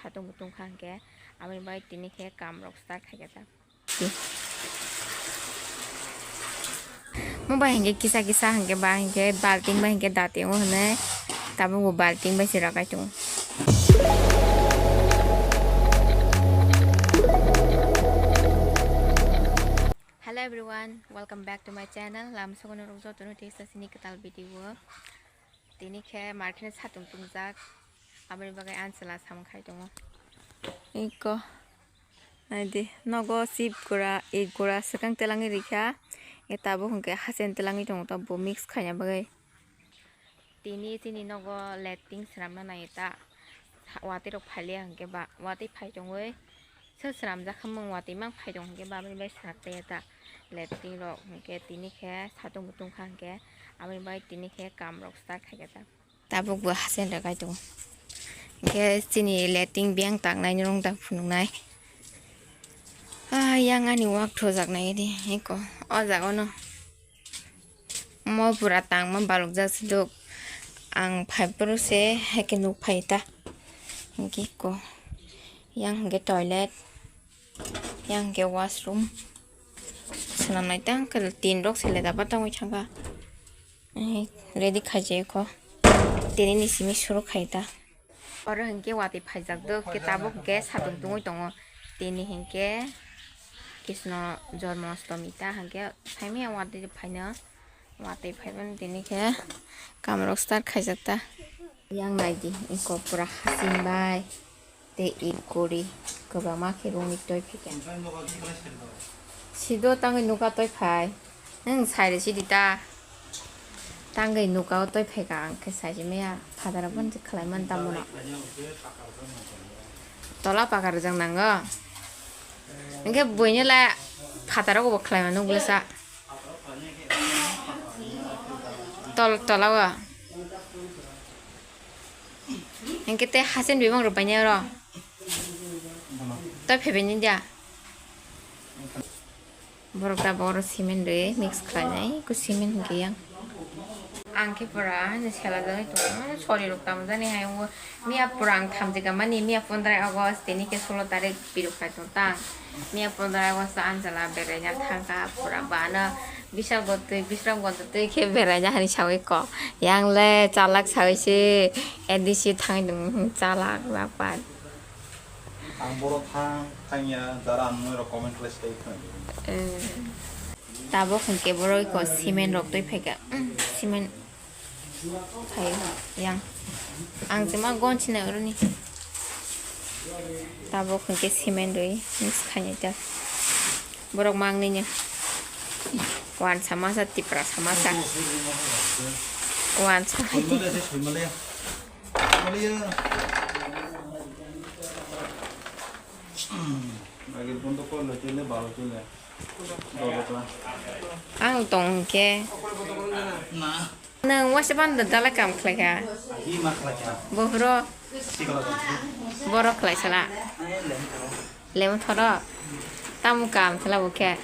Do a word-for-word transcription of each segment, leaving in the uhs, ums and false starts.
Satung bo tungkha hwnkhe, aboni bagwi tini khe kam rok start khaikha ta. Mo bai hwnkhe kisa kisa hwnkhe ba hwnkhe balting bai hwnkhe dati wngo hwnwi tabuk bo balting bai se rakai tongo. Hello everyone, welcome back to my channel. Lam sokono rok jotono tei sasini kwtal video. Tini khe market ni satung tungjak, aboni bagwi ang chwla samung khai tongo. Iko, naidi, nogo chip gura, egg gura swkang telangwi rikha, e tabuk hwnkhe hasen telangwi tongo, tabuk mix khaina bagwi. Tini chini nogo latrine swnamna nai ta, watwi rok phailiya hwnkhe ba, watwi phai tongwi, Sir swnamjak kha mung watwi mang phai tong hwnkhe ba aboni bai swnam taiya ta. Latrine rok hwnkhe tini khe satung bo tungkha hwnkhe aboni bai tini khe kam rok start khaikha ta. Tabuk bo hasen rwk ai tongo. Hwnkhe chini latrine beng tangnai norok da phunuknai. Ah, yang ani wak thojak nai di eko o jaga no. Mo pura tangma balokjak sidok. Ang phai phuru se haikhe nuk phai ta. Hwnkhe ko. Yang hwnkhe toilet. Yang hwnkhe washroom. Swnamnai tang khe tin rok se le daba tangwi thangkha. Eh, ready khaijai kho. Tini ni simi suru khai ta. Oro hwnkhe watwi phaijak do, hwnkhe tabuk hwnkhe satung tungwi tongo. Tini hwnkhe Krishna Jormo Ostami ta hwnkhe saimaya watwi phaino, watwi phaimani tini khe kamrok start khaijak ta. Yang naidi, iko pura hasing bai tei ik guri kwbangma khe rungwi toi phikha. Sido tangwi nuka toi phai. Nwng sai rw sidi ta. Tangwi nuka o toi phaikha ang khe sai se maya phataro phone se khlai man tamo no. Tola paka rwjak nango. Hwnkhe buino la phataro bo khlai mano bwsa. Tol tola o. Hwnkhe tei hasen bebak rok bainai oro. Toi phaibai nini dia. Borok da bo oro cement rwi mix khlainai, ku cement hwnkhe yang. Ang khe pura ani sela jagwi tongo, sori rok tamo jani hai wngo. Miya pura ang thamjika mani, miya pondrai August, tini khe solo tarik birok khai tong tang. Miya pondrai August o Anjala beraina thangkha, pura bana bisal gotwi, bisram gotwi khe beraina hani sawi ko. Yang le chalak sawi se A D C thangwi tong, chalak lakpan. Ang boro thang, thangya, jara ang norok comment khlai se khna. Eh. Tabuk hwnkhe borok iko cement rok twi phaikha. Mm, cement phai yang. Ang chuma gon sinai oroni. Tabuk hwnkhe cement rwi mix khainai ta. Borok mangni ni. Wansa masa, Tipra sa masa. Wansa hai di. Soimale, soimale. Soimale ya. Agil pun to kol le chile, baro chile. Ang tong hwnkhe. Nwng waisa banda dalai kam khlaikha. Bohro. Borok khlaisala. Lemon thoro. Tamo kam sala bokhe.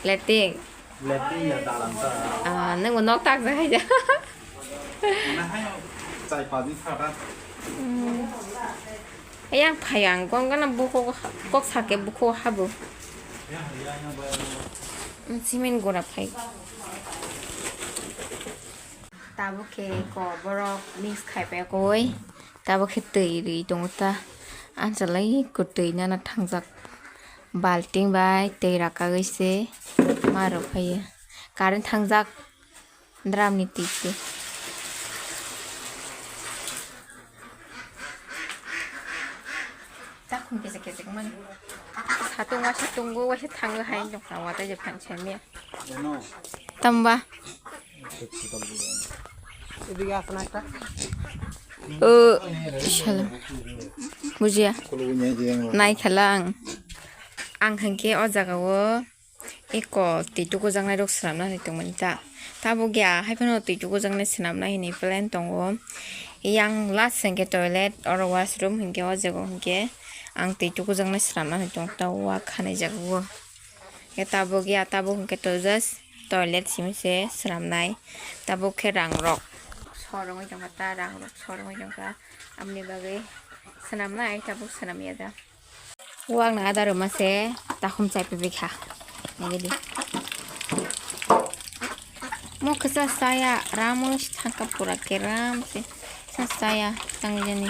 Leting. Ah, nwng bo nok tak jak hai ja. Yang phai ang kong gana bukhuk kok sake bukhuk habo. Cement gora phai. Tabuk khe ko borok mix khai pai koi. Tabuk khe twi rwi tongo ta. Ansa lai kwtwi nana thangjak. Balting bai twi rakagwi se ma rw phaiya. Current thangjak. Drum ni twi se. Takhum kisa kisa mani. Satung waisa tunggo, waisa thango hai nokha watwi je phan chamiya. Tamba. O, shala. Bujiya. Nai khala ang. Ang hwnkhe o jaga o. Eko twi tukujaknai rok swnamna hinwi tongmani ta. Tabuk ya hai phano twi tukujaknai swnamna hinwi plan tongo. Yang last hinkhe toilet, oro washroom hinkhe o jaga o hinkhe ang twi tukujaknai swnamna hinwi tongo ta, wak khanai jaga o. Hinkhe tabuk ya, tabuk hinkhe to just toilet simi se swnamnai. Tabuk khe rang rok sor wngwi tongkha ta, rang rok sor wngwi tongkha. Aboni bagwi Swnamnai tabuk swnamya da. Wak na adar rwma se takhum chai pibikha. Nagidi. Mo kisa saya, ramo thangka pura keram se. Sa saya, tang jani.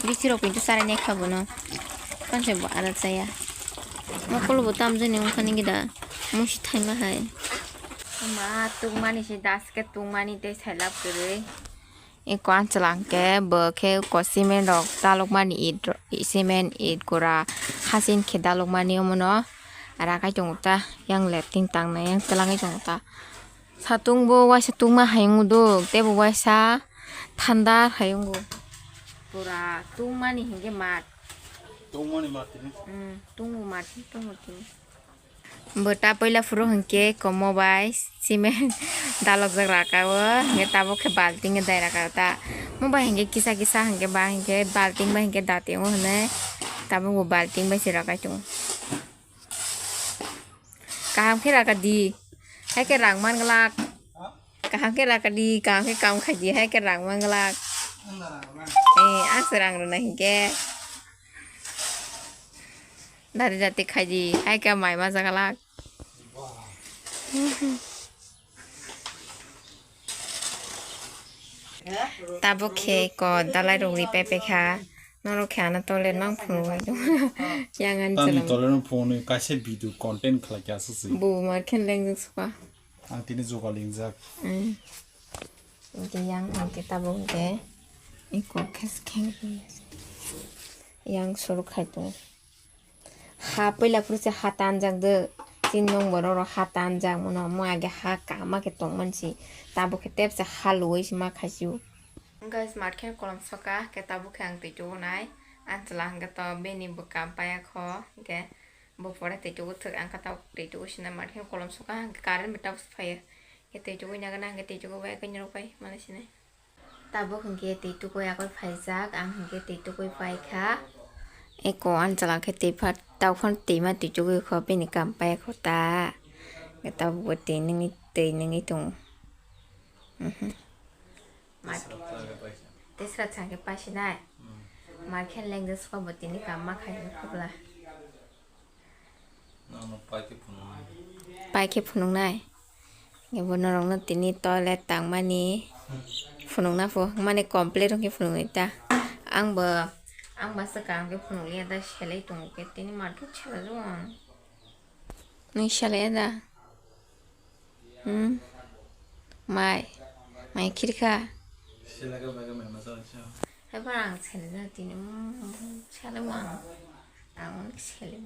Bisi rok pintu sarai ne kha bono. Kan se bo ada saya. Mo kolo bo tam jani ungkha ni gida. Mo si thaima hai. Ma tung mani si das ke tung mani te sai lap kere. Eko anchwla hwnkhe bo khe eko cement rok dalokmani, it ro-, cement, it gura hasing khe dalokmani omono rakai tongo ta, yang lepting tangnai yang twlangwi tongo ta. Satung bo waisa tungma hai wngduk, tei bo waisa thanda hai wngo. Pura tungmani hinkhe mat. Tungmani mat tini? Hmm, tungo mat, tungo tini. Bo ta puila phuru hinkhe komo bai cement dalokjak raka o, hinkhe tabuk khe balting dai raka o ta. Mo bai hinkhe kisa kisa hinkhe ba hinkhe balting bai hinkhe dati o hinwi tabuk bo balting bai se rakai tongo. Kaham khe raka di, hai khe rang man glak. Kaham khe raka di, kaham khe kam khai di, hai khe rang man glak. Eh, ang se rang rwna hinkhe. Dati dati khai di, hai khe mai ma jaga lak. Tabuk khe ko dalai rok ri pai pai kha. Norok khe ano toilet mang phunuk bai tong. Yang ani Tani chwla. Toilet no phunuk kaisa video content khlai kha aswk se. Bu mar khen leng jwk suka. Ang tini joga lingjak. Hmm. Hwnkhe yang hwnkhe tabuk hwnkhe eko khe se kheng yang suru khai tongo. Ha puila phuru se ha tanjak de. Chini nong borok rok ha tanjak mano. Mo age ha kaham ma khe tong man si. Tabuk khe tep se ha luwi se ma khai si o. Guys, mat khe kolom soka, khe tabuk khe ang twi tubu nai. Ang chwla hwnkhe to bini bwkha paya kho, hwnkhe bo pore twi tubu thwk, ang khe tabuk twi tubu sinai mat khe kolom soka, hwnkhe current bo tabuk se phaiya. Khe twi tubu nai gana, hwnkhe twi tubu bai khe nirok bai mala sinai. Tabuk hwnkhe twi tubu yakoi phaijak, ang hwnkhe twi tubu pai kha. Eko ang chwla khe twi pha, tabuk phano twi ma twi tubu kho, bini kam paya kho ta. Khe tabuk bo twi nungwi, twi nungwi tongo. Mhm. Mat-, tesra changkhe paisinai. Mar khe lengde sokha bo tini kam ma khai khobla. Nono pai khe phunuknai. Pai khe phunuknai. Ebo norokno tini toilet tangmani phunukna pho, mane complete wngkhe phunuknai ta. Ang bo, ang bo swkang khe phunukliya da, selai tongo khe tini mar khe selaijak ang. Nung selaiya da? Hmm? Mai. Mai khirkha. Sila ka baga mai masa acha. Hai ba ang sele na tini, mm, sele wang. Ang sele.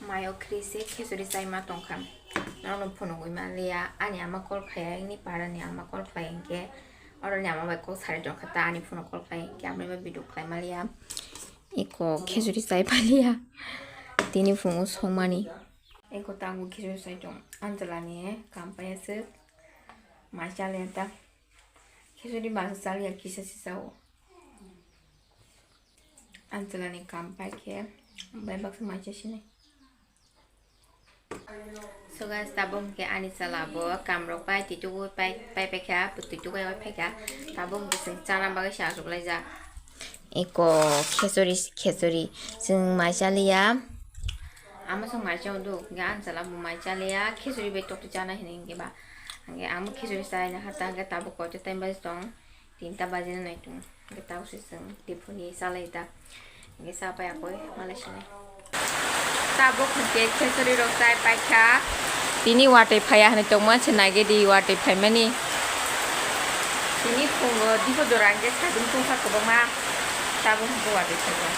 Mai o khri se khesuri chai ma tongkha. Nang no phunugwi ma liya. Ani ama call khaya, ini para ni ama call khlai hinkhe. Oro ni ama bai kok sari tongkha ta ani phone call khlai hinkhe. Amri ba video khlai ma liya. Iko khesuri chai paliya. Tini phungo songmani. Eko tango khichuri sai tong. Anjala ni kam paya se. Mai chale ta. Khichuri ba se chale ya kisa sisa o. Anjala ni kam pai khe. Bai baksa mai cha sini. So guys, tabuk hwnkhe ani chwla bo kam rok pai twi tugo pai, pai paikha, twi tugo pai paikha. Tabuk hwnkhe chwng chana bagwi se achuk laijak. Eko khechori, khechori. Chwng mai chaliya. Ama song mai chao do, hwnkhe ani chwla bo mai chaliya, khechori bai tokti chana hinwi hwnkhe ba. Hwnkhe amo khechori chai na hata hwnkhe tabuk koito time bai tong, tinta baji na nai tong. Hwnkhe tabuk se chwng tiphuni chalai da. Hwnkhe cha pai akoi malai sinai. Tabuk hwnkhe khechori rok chai paikha. Tini watwi phaiya hinwi tongma se nai gedi watwi phaimani. Tini phungo dipo dora hwnkhe saidung tungkha kwbangma. Tabuk hwnkhe watwi phaiya.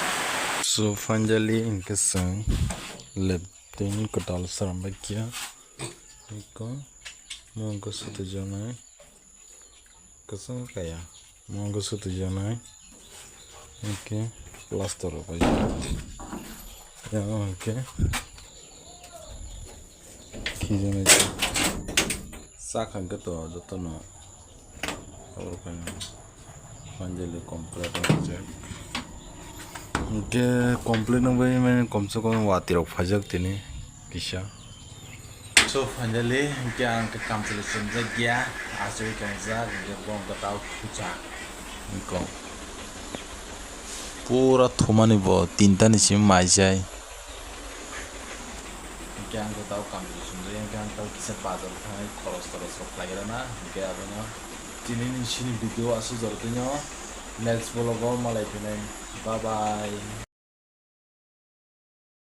So finally hwnkhe chwng leptin kwtal srambai kha. Iko mo hwnkhe swtwi jonai. Kwchwng kaya. Mo hwnkhe swtwi jonai. Hwnkhe plaster rok bai. Yang hwnkhe khijonai. Sakha hwnkhe to jotono. Oro khaina. Finally complete wngjak. Hwnkhe complete wngbai mani komse kom watwi rok phaijak tini kisa. So finally, hwnkhe ang khe kam chwlwi chumjak ya, achugwi tongjak, hwnkhe bo hwnkhe tao thuchak. Hwnkhe. Pura thumani bo tinta ni simi maijai. Hingke ang tao kamchwlwi chumjai, hingke ang tao kisa bazar thangnai khoros toros rok khlai rana, hingke abono tini ni sini video asuk jora twi no next vlog o malai phinai. Bye bye.